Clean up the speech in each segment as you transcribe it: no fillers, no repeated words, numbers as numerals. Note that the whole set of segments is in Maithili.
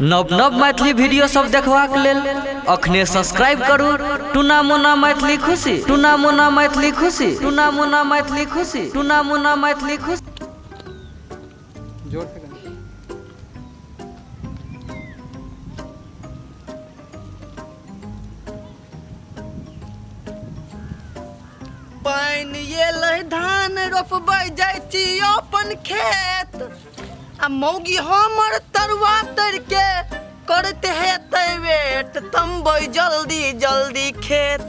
नव नव मैथिली वीडियो सब देखबाक लेल अखने सब्सक्राइब करू टूना मुना मैथिली खुशी, टूना मुना मैथिली खुशी, टूना मुना मैथिली खुशी, टूना मुना मैथिली खुशी। जोर से कही। पानि एलै धान रोपबै जाइ छी अपन खेत आ मौगी हमर तरुआ तर के करैत हेतै वेट। तमबै जल्दी जल्दी खेत,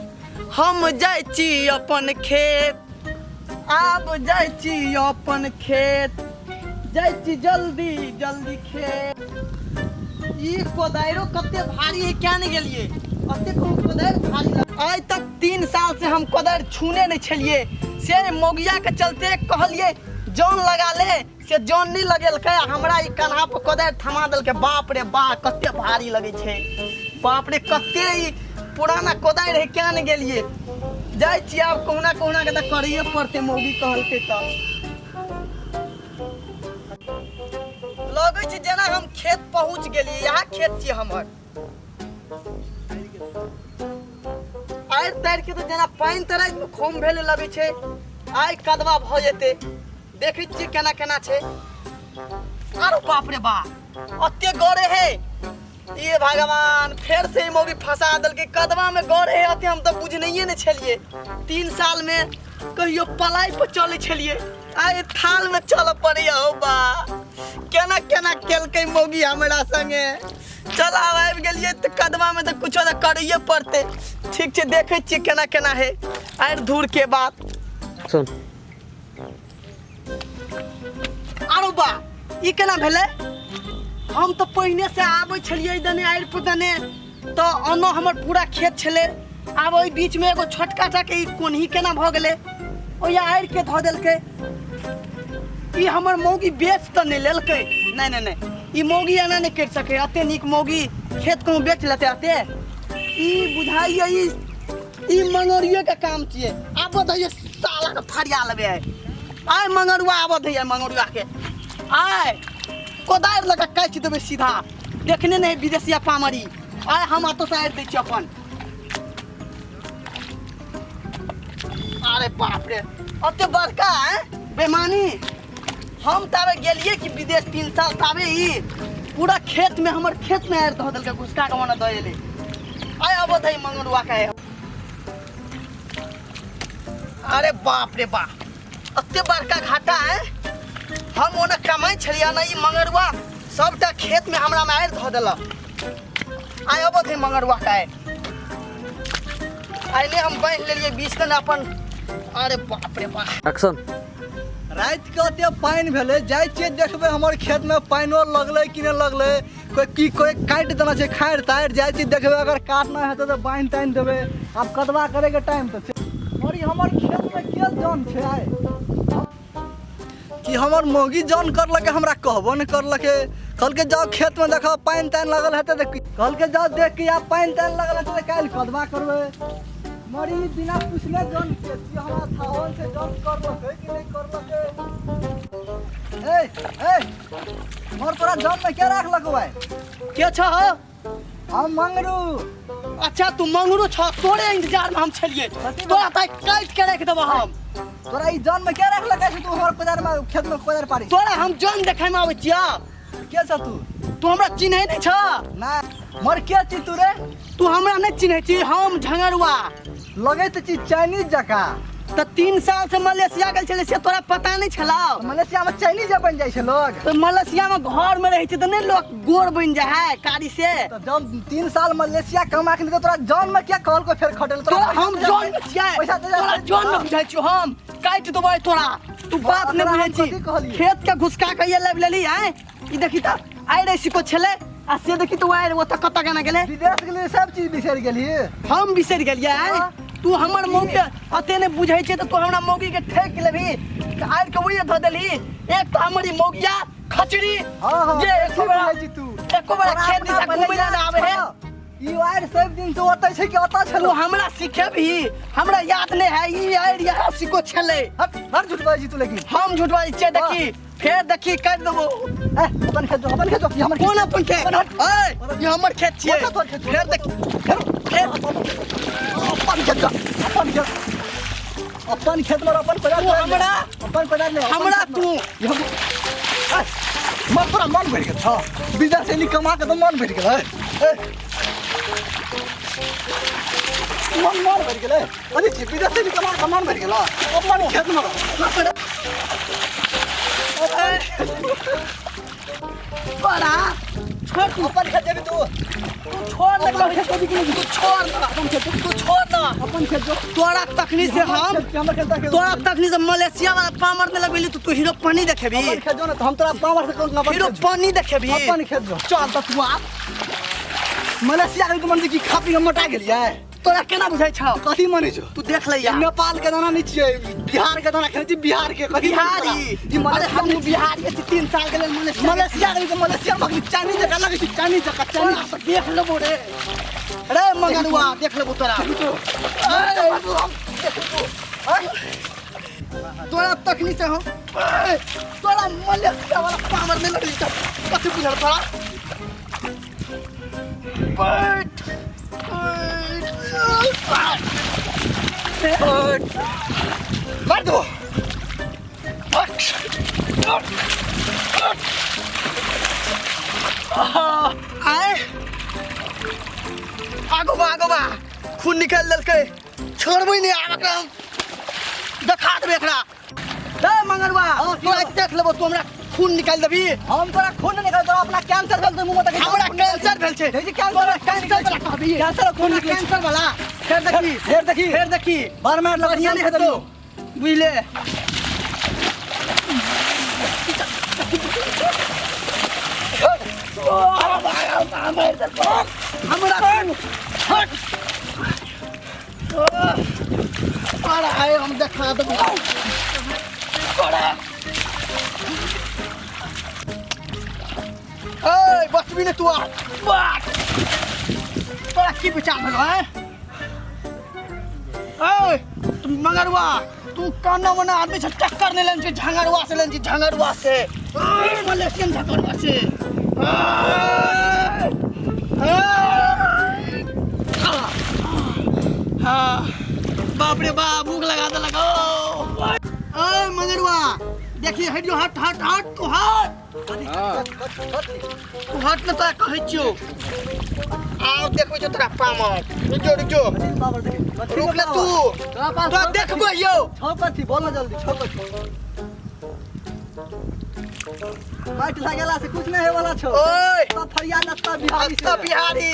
हम जाइ छी अपन खेत, आब जाइ छी अपन खेत, जाइ छी जल्दी जल्दी खेत। ई कोदारिो कते भारी है, क्या नहीं गेलिए अते कहूँ कोदारि भारी। आइ तक 3 साल से हम कोदारि छूने नहीं छलिए, से मौगिया के चलते कहलिए जौन लगा ले, से जौन नहीं लगेलकै, हमरा ई कन्हा पर कोदारि थमा देलकै। बाप रे बा, कते भारी लगै छै, बाप रे कते ई पुराना कोदारि है, क्या नहीं गेलिए। जाइ छी आब कहुना कहुना के तऽ करैए पड़तै, मौगी कहलकै तऽ। लगै छै जेना हम खेत पहुँच गेलियै, इएह खेत छियै हमर। आड़ि ताड़ि के तऽ जेना पानि तऽ रातिमे खूब भेलै, लगै छै आइ कदवा भऽ जेतै। देखै छियै केना केना छै। आरो बाप रे बा, अते गड़े है, ये भगवान, फेर से ई मौगी फंसा देलकै कदवा में। गड़े है अते, हम तऽ बुझनैये नहि छलियै। 3 साल में कहियो पलाई पर चलै छलियै, आइ थाल में चलऽ पड़ैया। हो बा, केना केना केलकै मौगी हमरा संगे। चल आब आबि गेलियै तऽ कदवा में तऽ कुछो तऽ करैये पड़तै। ठीक छै, देखै छियै केना केना है आड़ि धूर के बात। सुन आरो बा, ई केना भेलै? हम तऽ पहिने से आबै छलियै दने आड़ि पर दने तऽ ओनो हमर पूरा खेत छलै। आब ओहि बीच में एगो छोटका टा के ई कोन्ही केना भऽ गेलै? ओहि आड़ि के धऽ देलकै। ई हमर मौगी बेच तऽ नहि लेलकै? नहि नहि नहि, ई मौगी एना नहि करि सकै। एते नीक मौगी खेत कहूँ बेच लेतै? एते ई बुझाइए ई मंगरुए के काम छियै। आब दैयै साला के फरिया लेबै आइ। आइ मंगरुआ आबऽ दैयै, मंगरुआ के आइ कोदारि लऽ कऽ काटि देबै सीधा। देखने नहि विदेशिया पामरी, आइ हम एतऽ से आड़ि दै छी अपन। अरे बाप रे, अते बड़का है बेमानी। हम ताबे गेलिए कि विदेश 3 साल, ताबे ई पूरा खेत में हमर खेत में आड़ि धऽ देलकै, घुसका के ओने दऽ एलै। आइ अबऽ दही मंगरुआ के। अरे बाप रे बाप, अते बड़का घाटा है। हम ओने कमाइ छलियै ना, ई मंगरुआ सबटा खेत में हमरा में आड़ि धऽ देलक। आइ अबऽ दही मंगरुआ के। आइ ने हम बान्हि लेलियै 20 दिन अपन। अरे बाप रे बाप। एक्शन। राति के ओते पानि भेलै, जाइ छियै देखबै हमर खेत में पानिओ लगलै कि नहि लगलै। कोई की कोई काटि देना छै खारि तारि, जाइ छियै देखबै, अगर काटना हेतै तऽ बान्हि तान्हि देबै। आब कदवा करैके टाइम तऽ छै। और ई हमर खेत में के जन छै आइ? कि हमर मौगी जन करलकै, हमरा कहबो नहि करलकै। कहलकै जाओ खेत में देखो पानि तानि लगल हेतै तऽ, कहलकै जाओ देख के आब पानि तानि लगल हेतै तऽ काल्हि कदवा करबै। मरी बिना पुछले जन के छी, हमरा थाहन छै जन करलकै कि नहि करलकै। ए ए मोर तोरा जन में के राखलक भाई? के छ हो? हम मंगरू। अच्छा तू मंगरू छ, तोरे इंतजार में हम छलिए। तोरा ताई काट के रख देबो हम। तोरा ई जन में के राखलक छै? तू हमर कोदार में खेत में कोदार पारी तोरा हम जन देखे में आबै छिया। के छ तू? तू हमरा चिन्है नहीं छ? ना, मर के छी तू रे? तू हमरा नहीं चिन्है छी? हम झंगरुआ। लगै तऽ छी चाइनीज जकाँ। तऽ 3 साल से मलेशिया गेल छलै से तोरा पता नहीं छलौ? मलेशिया में चाइनीज बन जाइ छै लोग? तऽ मलेशिया में घर में रहै छै तऽ नहीं लोग गोर बन जाइ है कारी से। तऽ जब 3 साल मलेशिया कमा के तोरा जन में क्या कहल को फेर खटेल? तोरा हम जन में छियै, पैसा दे जा। तोरा जन में बुझाइ छियौ, हम काटि देबै तोरा। तू बात नहीं तोरा बुझै हम छी। कथी कहलियै? खेत के घुसका के ये लाबि लेली आँय। ई देखी तऽ आइ रे सिको छलै आ से देखी तऽ आइ ओतऽ कतऽ केना गेलै। विदेश गेली सब चीज बिसरि गेली। हम बिसरि गेलियै आँय? हाँ। तू हमर मौगी के अते नहि बुझै छै तऽ तू हमरा मौगी के ठकि लेबही, आड़ि के ओहिए धऽ देलही। एक तऽ हमर ई मौगिया खचरी हाँ हाँ, जे बेसी एको बेरा बुझै छी तू। एको बेरा तोरा खेत अपना दिशा पहिले घुमै लए नहि आबै है। ई आड़ि सब दिन से ओतै छै कि ओतऽ छलौ? तू हमरा सिखेबही? हमरा याद नहि है, ई आड़ि इएह सिको छलै। हट, बड़ झूठ बाजै छी तू लेकिन। हम झूठ बाजै छियै? देखी फेर देखी कर देबो। ए अपन खेत जो, अपन खेत जो, ई हमर कोन अपन खेत? ए ई हमर खेत छियै। फेर देखी, फेर अपन खेत जो, अपन खेत, अपन खेत में अपन पदार्थ तू हमरा अपन पदार्थ ले हमरा तू मन तोरा मन भरि गेल छौ। विदेश से कमा के तो मन भरि गेल। मन मन भरि गेलै। अरे छी विदेश से कमा के मन भरि गेल। अपन खेत में बड़ा छोड़, तू अपन खेत जेबी तू, तू छोड़ ना, अपन खेत जेबी कि नहीं? तू छोड़ ना, अपन खेत तू छोड़ ना, अपन खेत जो। तोरा तखनी से हम हमर खेत देखे, तोरा तखनी से मलेशिया वाला पामर में लगबेली, तू हीरो पानी देखेबी। अपन खेत जो ना, तो हम तोरा पावर से कहूं अपन हीरो पानी देखेबी। अपन खेत जो। चल त तू आप मलेशिया के मन की खा पी के मोटा गेलियै। तोरा केना बुझाइ छौ? कथी मानै छौ? तू देख ले यार। नेपाल के दाना नहीं छियै, बिहार के दाना खेने छी, बिहार के कथी बिहारी? ई अरे हम बिहारी छी, 3 साल के लेल मलेशिया मलेशिया के मलेशिया में चाइनीज जका लगै छै, चाइनीज जका, चाइनीज तोरा देख लेबो रे। रे मगरुआ देख लेबो तोरा। तोरा तखनी से हम तोरा मलेशिया वाला पावर में लगली त कथी बुझल तोरा? बैठ मार दो। आए आगो बा, आगो बा, खून निकाल देलकै। छोड़बै नहि आब एकरा, देखा देबै एकरा। रे मंगरवा तोरा देख लेबो, तू हमरा खून निकाल देबी। हम तोरा खून नहीं निकाल, तोरा अपना कैंसर भेल, मुंह में तक हमरा कैंसर भेल छै। देखी कैंसर, कैंसर वाला कहबी, कैंसर खून निकलै छै। कैंसर वाला। फेर देखी, फेर देखी, फेर देखी, बार मार लग बढ़िया नहीं हेतौ बुझले। हमरा हट बड़ा आए, हम देखा देबो बड़ा। ए बचबी ने तू आ, तोरा की विचार भेलो है? ए तू मंगरुआ, तू काना मना आदमी से टक्कर नहीं लेन छी, झंगरुआ से लेन छी, झंगरुआ से, मलेशियन झंगरुआ से। हाँ बाप रे बाप, भूख लगा दे लगो। ए मंगरुआ देखिए, हटियो, हट हट हट, तू हट, तू हट न, तोरा कहै छियौ। आउ देखबै छौ तोरा पामर। रुक जो, रुक जो, रुक ले तू, तोरा देखबै यौ। छौ कथी बोल ना जल्दी, छौ कथी? माटि लगेला से कुछ नहीं होय वाला छौ। ओए सब फरियाद अत्ता बिहारी से। अत्ता बिहारी।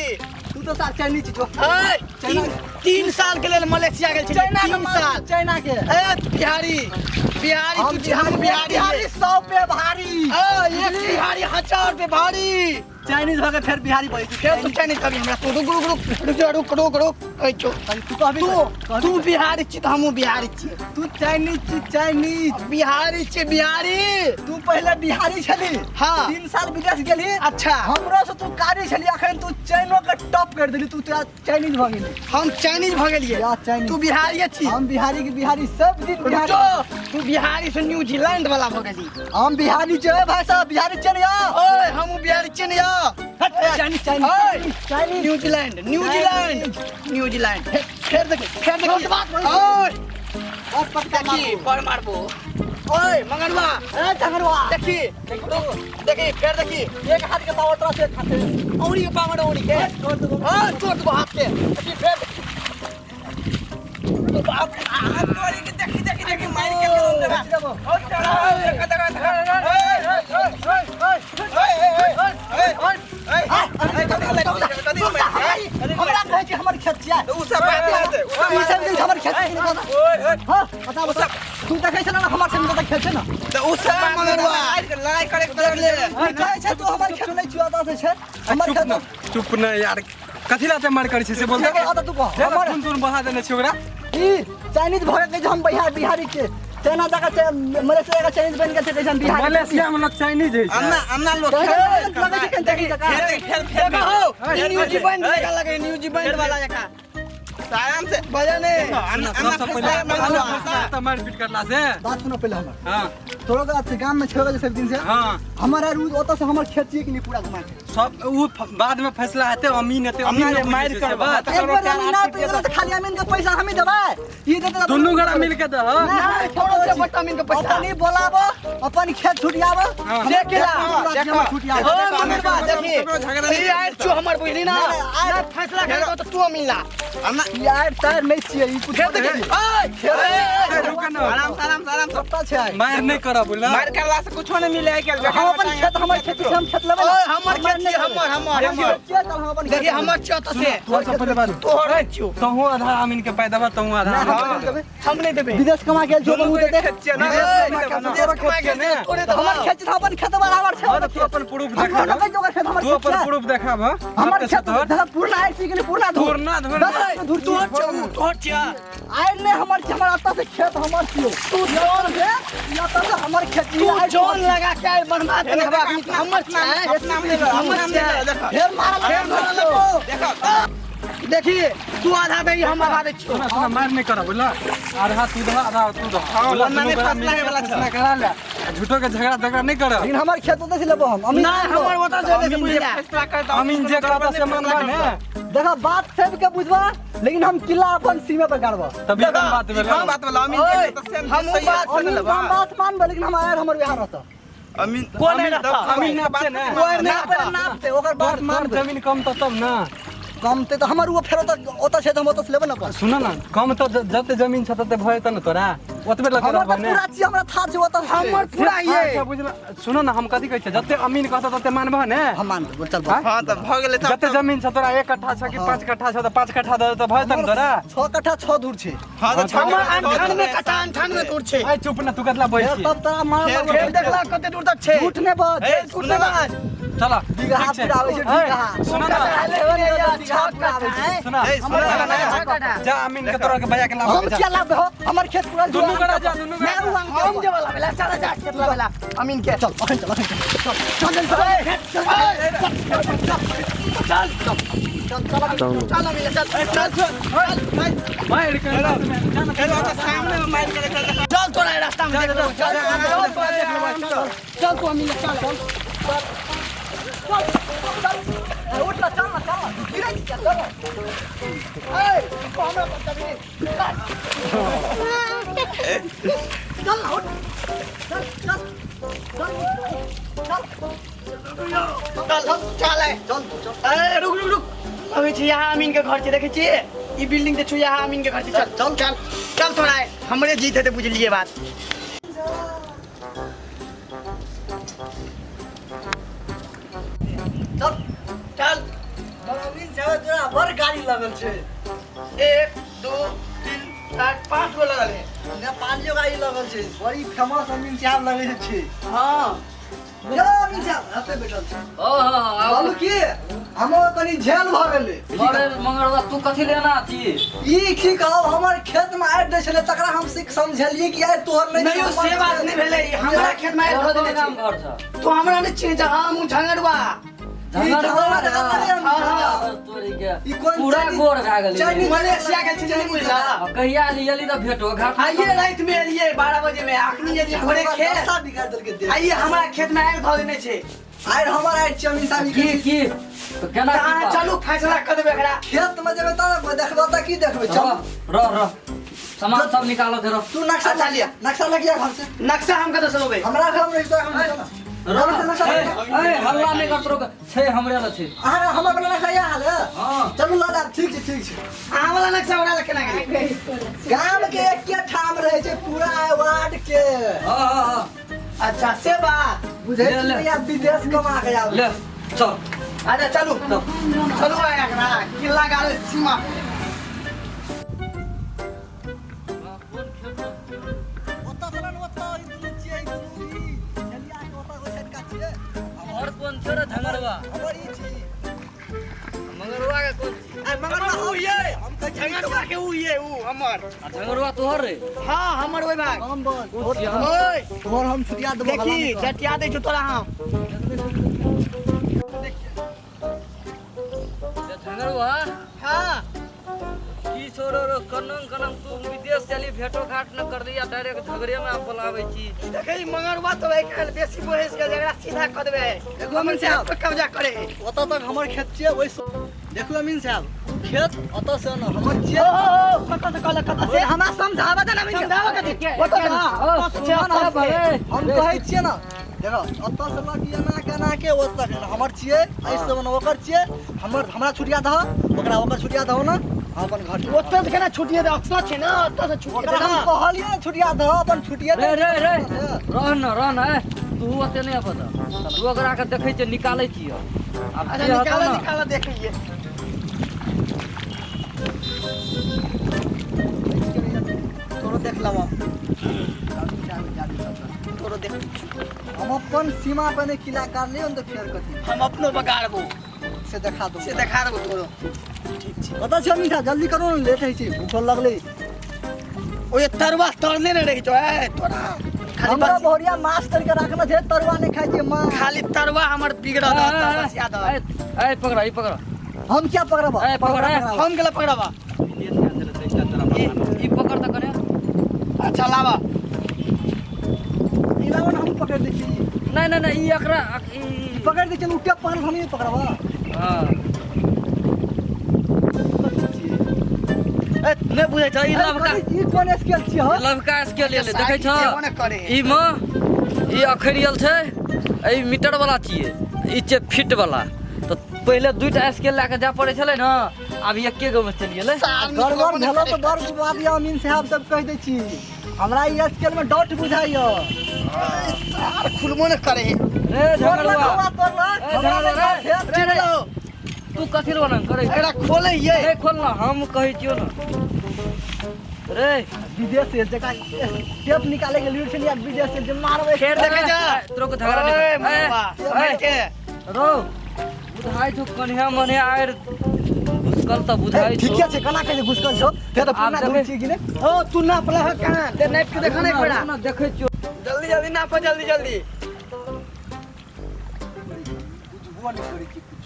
तू तो सार चाइनीज छौ। ए 3 साल के लेल मलेशिया गेल छलै, चाइना के 3 साल, चाइना के। ए बिहारी, बिहारी तू, हम बिहारी, बिहारी 100 पे भारी। ए एक बिहारी 1000 पे भारी। चाइनीज भके फेर बिहारी बनै छी, फेर तू चाइनीज कहबी हमरा। तू रुक रुक रुक रुक रुक रुक रुक, कहै छौ। तू कहबी, तू तू बिहारी छी त हमहूँ बिहारी छी। तू चाइनीज छी, चाइनीज बिहारी छी, बिहारी। तू पहले बिहारी छली, हाँ, 3 साल विदेश गेली। अच्छा, हमरो से तू कारी छली, अखन तू चाइनो के टॉप कर देली, तू चाइनीज भ गेली। हम चाइनीज भ गेलियै, तू बिहारी छी। हम बिहारी के बिहारी सब दिन बिहारी। तू बिहारी से न्यूजीलैंड वाला भ गेली। हम बिहारी छियै भाई साहब, बिहारी छियै ने। ओए हमहूँ बिहारी छियै ने। Chinese, Chinese, Chinese, New Zealand, New Zealand, New Zealand. फेर देखी, फेर देखी, ओए देखी पर मारबो। ओए मंगरुआ, ए झंगरुआ देखी, देखी फेर देखी, एक हाथ के पावर तोरा से एक हाथ औरी के पावर, औरी के हां छोड़ दबो हाथ के। देखी फेर बाप हाथ तोरी के देखी देखी देखी मार के देबो। ओ चढ़ा देखा देखा देखा, ए ए ए ए ए हमरा कहै छै हमर खेत छियै, उ सब बात है, उ सब दिन हमर खेत छियै। हां बता बता, तू देखै छ ना हमर खेत में खेत छै ना, त उ सब बात मंगरुआ लड़ाई करे के ले कहै छै तू हमर खेत नै छियै, से छै हमर खेत। चुप न यार, कथी लाते मार करै छै से बोल दे। तू कह हमर खून तून बहा देने छै ओकरा। ई चाइनीज भरे के हम बिहार बिहारी के चाइना जका मलेशिया का चाइनीज बन गेल छै, कैसन बिहार मलेशिया में लोग चाइनीज है। अन्ना अन्ना लोग लगे छै केन देखी जका फेर फेर देखो, न्यूजी बैंड जका लगे, न्यूजी बैंड वाला जका आराम से बजा ने। अन्ना सबसे पहिले त मारपीट करला से बात सुनो पहिले हमर। हां तोरो के गाम में छोड़ सब दिन से। हां हमारा रोज ओतऽ से हमर खेत छियै कि नहीं पूरा घुमा के सब उ बाद में फैसला हेतै। अमीन हेतै, अमीन मार कर बात एक बार अमीन ना तो खाली अमीन के पैसा हमी देबै ई देते दुनू गड़ा मिल के दह ना छोड़ो से अमीन के पैसा अपन ही बोलाबो अपन खेत छुटियाबो देखला देखो छुटियाबो ओ मंगरबा देखी ई आइल छु हमर बुझली ना ना फैसला करबो तो तू अमीन ला ई आइल तार नहीं छियै ई कुछ खेत के ओए रुक ना आराम से आराम से आराम से सत्ता छै मार नहीं करब बोला मार करला से कुछो नहीं मिले के हम अपन खेत हमर खेत छै हम खेत लेबै ओए हमर खेत छै हमर हमर हमर खेत हम अपन देखी हमर छियो तो से तोर सब पहिले बात तोहर छियो तहु आधा अमीन के पाई देबा तहु आधा हम नहीं देबे विदेश कमा के जो बनू दे विदेश कमा के तोरे तो हमर खेत छै अपन खेत बराबर छै और तू अपन प्रूफ देखा तू अपन प्रूफ देखाब हमर खेत पूर्ण आइ छी कि नहीं पूर्ण धूर पूर्ण धूर तोहर छियो तोहर छियो आइ नहीं हमर छै हमर अतऽ से खेत हमर छियो तू जोन से या तऽ हमर खेत तू जोन लगा के आइ बनवा के हमर छै अपना में हमर छै फेर मारल देखो देखी तू आधा दे हम आधा दे छियो सुना सुना मार नहीं करब बोला आधा तू दह आधा तू दह हां वरना नहीं फैसला है वाला फैसला करा ले झूठो के झगड़ा झगड़ा नहीं करब लेकिन हमर खेत ओतऽ से लेबो हम अमीन ना हमर ओतऽ से ले बुझला फैसला कर अमीन जे कहता से मानबा ने देखा बात सब के बुझबा लेकिन हम किला अपन सीमा पर गाड़बा तभी कम बात भेल हम बात वाला अमीन जे कहता से हम बात अमीन हम बात मानबा लेकिन हम आयर हमर बिहार रहता अमीन कोन है रहता अमीन नापते ने कोन नापते नापते ओकर बात मानबे जमीन कम त तब ना कम ते तो हमर वो फेर ओतऽ ओतऽ छै त हम ओतऽ से लेबै ना पर सुन ना कम त जते जमीन छ तते भय त न तोरा ओतबे लगे हमर रहबा त ने पूरा छी हमरा था छै ओतऽ हमर पूरा ये बुझला सुन ना हम कथि कहै छै जते अमीन कहता तते मानबह ने हम मानबै चल हां त भ गेलै जते जमीन छ तोरा 1 कट्ठा छ कि 5 कट्ठा छ त 5 कट्ठा द त भय त न तोरा 6 कट्ठा 6 धूर छै हां त हमर 98 कट्ठा 98 दूर छै ए चुप ना तू कतला बैठ छी तब तोरा मार फेर देखला कते दूर तक छै झूठ ने बाज झूठ ने बाज चला बिगहा पूरा आबै छै बिगहा सुन ना बिगहा पूरा आबै छै सुना जा अमीन के तोरा के भैया के लाभ हम क्या लाभ हो हमर खेत पूरा दुनू गड़ा जा दुनू गड़ा हम जे वाला भेला चला जा खेत वाला अमीन के चल अखन चल अखन चल चल चल चल चल चल चल अमीन चल चल चल मार के चल सामने में मार के चल तोरा रास्ता में देख चल चल चल तू अमीन चल चल चल उठ ना चल ना चल गिरै छी चल ए हमरा पता नहीं चल ना उठ चल चल चल चल चल चल चल चल ए रुक रुक रुक अबै छी यहाँ अमीन के घर छै देखै छी ई बिल्डिंग ते छु यहाँ अमीन के घर छै चल चल चल चल तोरा हमरे जीत हेतै बुझलिए बात चल चल अमीन साहब तोरा बड़ गाड़ी लगल छै 1 2 3 4 5 गो लगल है नेपालियो गाड़ी लगल छै बड़ी फेमस अमीन साहब लगै छै हां यो अमीन साहब एतै बैठल छै ओ हां कहलु की हमर कनी झेल भ गेलै अरे मंगरवा तू कथि लेना छी ई की कहब हमर खेत में आबि दै छलै तकरा हम सीख समझलियै कि आइ तोहर नहि नहीं से बात नहीं भेलै हमरा खेत में आबि तोरो दे गाम घर छ तू हमरा नहीं चिन्ह जा हम झंगड़वा ई झगड़ा तोरी के ई कोन पूरा गोर भए गेलै मलेशिया के छी नहीं बुझला कहिया एली त भेटो घाट आइए रात में एलिए 12 बजे में अखनी एलिए भोरे खेत बिगाड़ देलकै देह। आइए हमरा खेत में आबि धऽ देने छै आइ हमर आइ छी अमीन साहब की की तो केना तऽ अहाँ चलू फैसला कऽ देबै एकरा खेत में जेबै तब देखबै तऽ की देखबै चल रह रह सामान सब निकालो थे रह तू नक्शा अच्छा लिया। नक्शा लगिया घर से नक्शा हम कतऽ से लेबै हमरा घर में रहितो हम रह ए हल्ला नहीं कर तोरो छै हमरे ल छै अहाँ हमर वाला नक्शा यहाँ हाल है हां चलू लऽ लाब ठीक छै ठीक छै अहाँ वाला नक्शा ओकरा लग केना गेलै गाम के एके ठाम रहै छै पूरा वार्ड के हां हां हां अच्छा से बात बुझै ले, ले। छी या विदेश कमा के आबै ले चल अच्छा चलू चलू आइ एकरा किल्ला गाड़े सीमा ओतऽ चलन ओतऽ ई दुनू छियै ई दुनू ई झलिया के ओतऽ ओइ साइड का छियै और कोन छौ रे झंगरवा हमर ई छी मंगरवा के कोन छी आ मगर ऊ ये हम कहै छी झंगड़वा के ऊ ये ऊ हमर आ झंगरवा तोहर रे हां हमर ओइ भाग हम बोल ओए तोहर हम छुटिया देबो देखी जटिया दै छौ तोरा हम झंगरवा हां की छौ छोड़ो रो कनन कनन तू विदेश चली भेटो घाट न कर लिया डायरेक्ट झगड़े में आप बोलावे छी। देखै मंगरवा तो भाई काल बेसी बहस गेल झगड़ा सीधा क देबे। एगो अमीन साहब पर कब्जा करे। ओतऽ तक हमर खेत छियै ओइ देखू अमीन साहब खेत ओतऽ से न हमर छियै। ओ कतऽ से कहलक कतऽ से हमरा समझाबे त ना समझाबे कथि ओतऽ से हम कहै छियै ना देखो ओतऽ से लऽ के एना के एना के ओतऽ तक हमर छियै एहि से ओकर छियै हमर हमरा छुटिया दह ओकरा ओकर छुटिया दहो ना हम अपन घर ओतऽ से केना छुटिया दे अक्सर छै ना ओतऽ से छुटिया ओकरा हम कहलियै छुटिया दह अपन छुटिया रे रे रे रह न रह न तू ओते नहि आबऽ दह तू ओकरा के देखै छियै निकालै छियै आब अच्छा निकाल निकाल देखिए तोरो देख लवा तोरो देख हम अपन सीमा पर नहीं किला कर लियो न त फेर कथी हम अपनो बगाड़बो से देखा दो से देखा देबो तोरो। ठीक छै कतऽ छै अमीन साहब जल्दी करू न लेट होइ छै भूखल लगलै। ओए तरुआ तरने ने रही छौ ए तोरा खाली हमरा भोरिया माछ तर के राखने छै तरुआ नहीं खाइ छै माछ खाली तरुआ हमर बिगड़ल रहत बस याद ए ए पकड़ा ई पकड़ा हम क्या पकड़ब ए पकड़ा हम गेला पकड़बा ई पकड़ त कने। अच्छा लावा ई लावा हम पकड़ दै छी। नहीं नहीं नहीं ई एकरा ई पकड़ दै छी उ टेप पकड़ हम ई पकड़बा। हां ए नै बुझै छ ई लवका ई कोन स्केल छी हो लवका स्केल ले देखै छ ई म ई अखरियल छै ई मीटर वाला छियै ई छै फीट वाला त पहिले दुईटा स्केल लए के जा पड़ै छलै न आब एके गो में चलि गेलै। गड़बड़ भेलो त बड़ बात या अमीन साहब सब कहि दै छी हमरा ई स्केल में डाउट बुझाइयो सार खुलबो न करे रे झगड़वा तोर रे तू कथि वर्णन करे एकरा खोले ये नहीं खोलना हम कहै छियो न रे विदेश से जका टेप निकाले के लीड से विदेश से जे मारबै फेर देखे जा तोरो के झगड़ा नहीं ए के रो बुझाइ छौ कन्या मने आर घुसकल त बुझाइ ठीक छै कना के घुसकल छौ ते त पुना दूर छी कि ने हो तू नाप लह कहां ते नाप के देखा नहीं पड़ा ना देखै छियो जल्दी जल्दी नाप जल्दी जल्दी बुझबो नहीं करै छी कुछ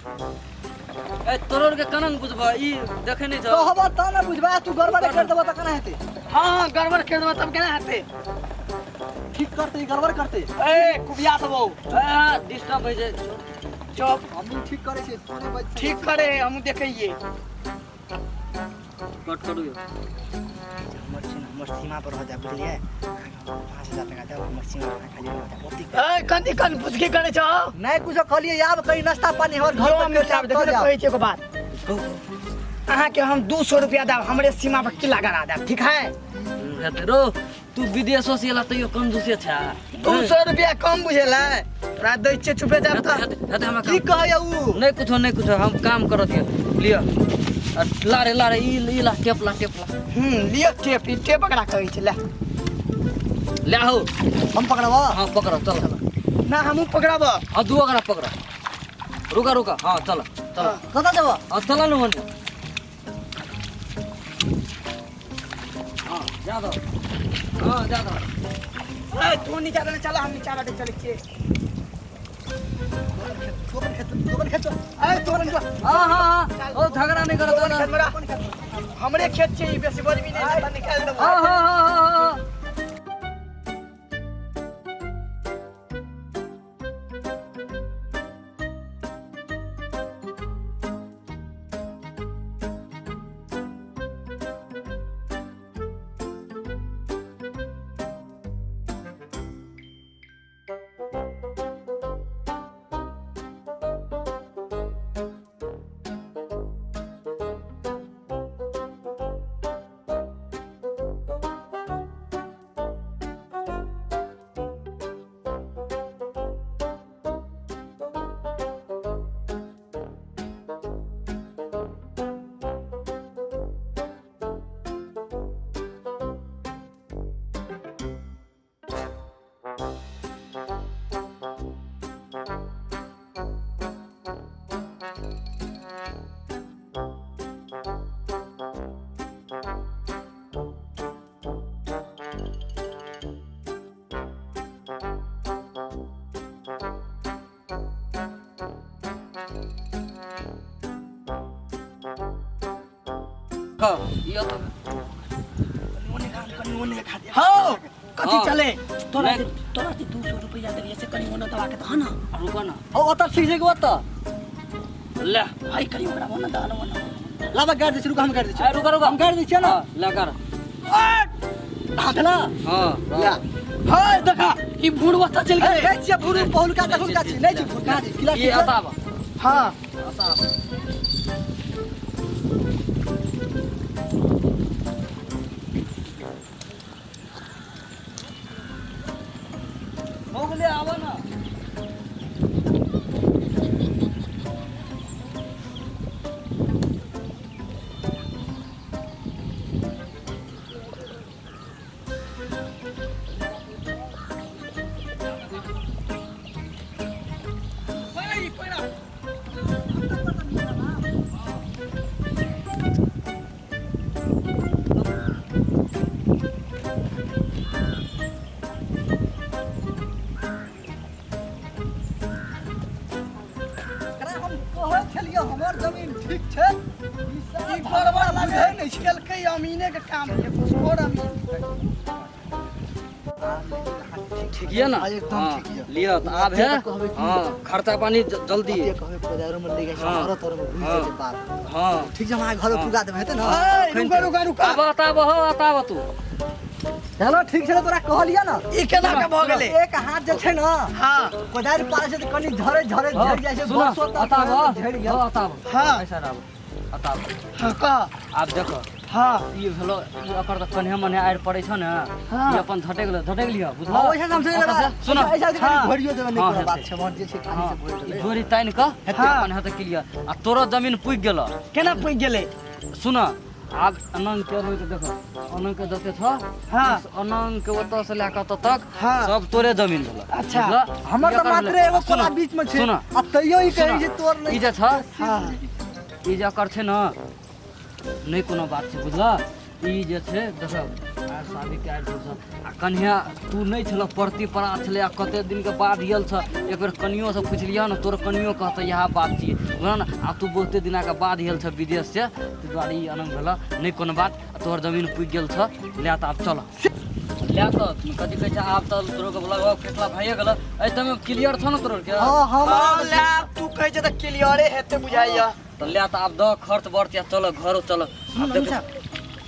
ए तोरो के कनन बुझबा ई देखै नहीं छ कहबा त ना बुझबा तू गड़बड़ कर देबा त कना हेतै। हां हां गड़बड़ कर देबा तब केना हेतै ठीक करते गड़बड़ करते ए कुबिया देबौ ए डिस्टर्ब होइ छै चुप हम ठीक करै छी तू नहीं बच ठीक करे हम देखैये कट करू हमर छै हमर सीमा पर रह जा बुझलियै 5000 टका दे हमर सीमा पर खाली रह जा ओती ए कथि कन पुछके करे छौ नहीं कुछ कहलियै आब कहीं नाश्ता पानी हमर घर पर के आब देखो कहै छै एगो बात अहाँ के हम 200 रुपया देब हमरे सीमा पर किला गड़ा देब ठीक है रो तू विदेशो से एला तैयो कंजूसे छ 200 रुपया कम बुझेला तोरा दै छियै चुपे जाब त हमरा की कहै उ नहीं कुछो नहीं कुछो हम काम करत हियै लिअ ला रे ला रे ई ला टेप ला टेप ला लिअ टेप ई टेप पकड़ा कहै छै ले ले हो हम पकड़बा। हां पकड़ चल ना हमहू पकड़ब। हां दू ओकरा पकड़ रुका रुका हां चल चल कतऽ जेबा हां चल न होने हां जा दो हां जा दो ए तू नीचा ने चल हम नीचा बाटे चलै छियै तोवन खेत तोवन खेत ए तोवन खेत हां हां हां ओ झगड़ा नहीं करत हमरा हमरे खेत छै ई बेसी बजबी नहीं त निकाल देबो। हां हां हां हां ई ओत ओने खा कनी ओने खा दे हो कथी चले तोरा तोरा 200 रुपैया देलिए से कनी ओने दबा के त ना रुको ना ओ ओत ठीक छै ओत ले हाय कनी ओकरा ओने दह ना ओने लाबा गाड़ दे रुक हम गाड़ दे ए रुको रुको हम गाड़ दे छियै ना ले कर हां देला हां ले हाय देखा ई भूड़ ओत चल गेलै ए छियै भूड़ पहुलका देखुन का छी नै छी भूड़ का छी किला ई अताब हां अताब हो गेलै आवा ना हमर जमीन ठीक छै ई गड़बड़ बुझै नै केलकै अमीने के काम है घुसखोर अमीन ठीक है ना एकदम ठीक है लिया त आब है हां खर्चा पानी जल्दी कहबे बाजारो में ले गए शहर तर में घुस जेते बाप हां ठीक छै हमरा घर पुगा देबै हेतै ना रुका रुका रुका आब आब हो आब तू चलो ठीक छै तोरा कहलियै ना ई केना के भ गेलै एक हाथ जे छै ना हां कोदारि पारै छै त कनी झरे झरे झरि जाइ छै बरसो त झरि गेल अताब हां ऐसा आब अताब हां कह आब देखो हां ई भेलो ई ओकर त कन्हे मने आइर पड़ै छ ने ई अपन झटक लियो बुझलो हां ओइसा हम सुन ऐसा कनी भरियो देबै नै कोनो बात छै मोन जे छै खाली से भरि देबै झोरी तानि क अपन हेतै क्लियर आ तोरो जमीन पुगि गेल केना पुगि गेलै सुन आब अनंग के रोज देखो अनंग के जते छ हां अनंग के ओतऽ से लए कऽ तक सब तोरे जमीन भेल अच्छा हमर त मात्र एगो कोला बीच में छै आ तैयो ई कहै छै तोर नै ई जे छ हां ई जे कर छै न नै कोनो बात छै बुझल ई जे छै देखो आर शादी के आर सब आ कन्या तू नै छल परती परा छले आ कते दिन के बाद आयल छ एक बेर कनियो से पुछलियो न तोर कनियो कहत इएह बात छी बुझल न आ तू बहुते दिना के बाद आयल छ विदेश से ताहि दुआरे ई अनंग भेल नै कोनो बात तोहर जमीन पुगि गेल छ ले त आब चल ले त कथी कहै छै आब त तोरो के लगभग फैसला भइए गेल एहि तमे क्लियर छ न तोरो के हां हां ले तू कहै छै त क्लियरे हेतै बुझाइया त ले त आब द खर्च बर्च चल घरो चल आब देख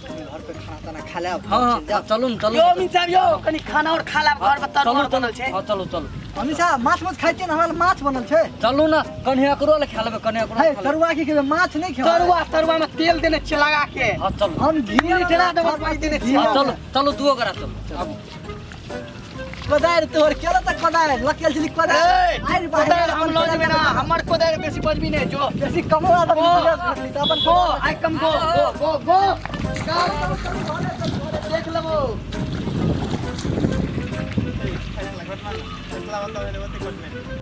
घर पे खाना ताना खा ले हां हां चलू न चलू यो अमीन साहब यो कनी खाना और खा लेब घर में तरुआ बनल छै हां चलू चलू अमीन साहब माछ माछ खाइ छियै न हमरा माछ बनल छै चलू न कन्या करो ले खा लेबै कन्या करो हे तरुआ की खेबै माछ नै खेबै तरुआ तरुआ में तेल देने छियै लगा के हां चलू हम घी लिटरा देबै पाइ देने छियै चलू चलू दुओ करा चलू आबू कोदारि तोहर केला त कोदारि लकेल छली कोदारि आइ कोदारि हम लऽ जेबै ना हमर कोदारि बेसी बजबी नै जो बेसी कमवा त त अपन गो I come go go go go देख लेबो फैसला घटना फैसला बतावे ओते घटना।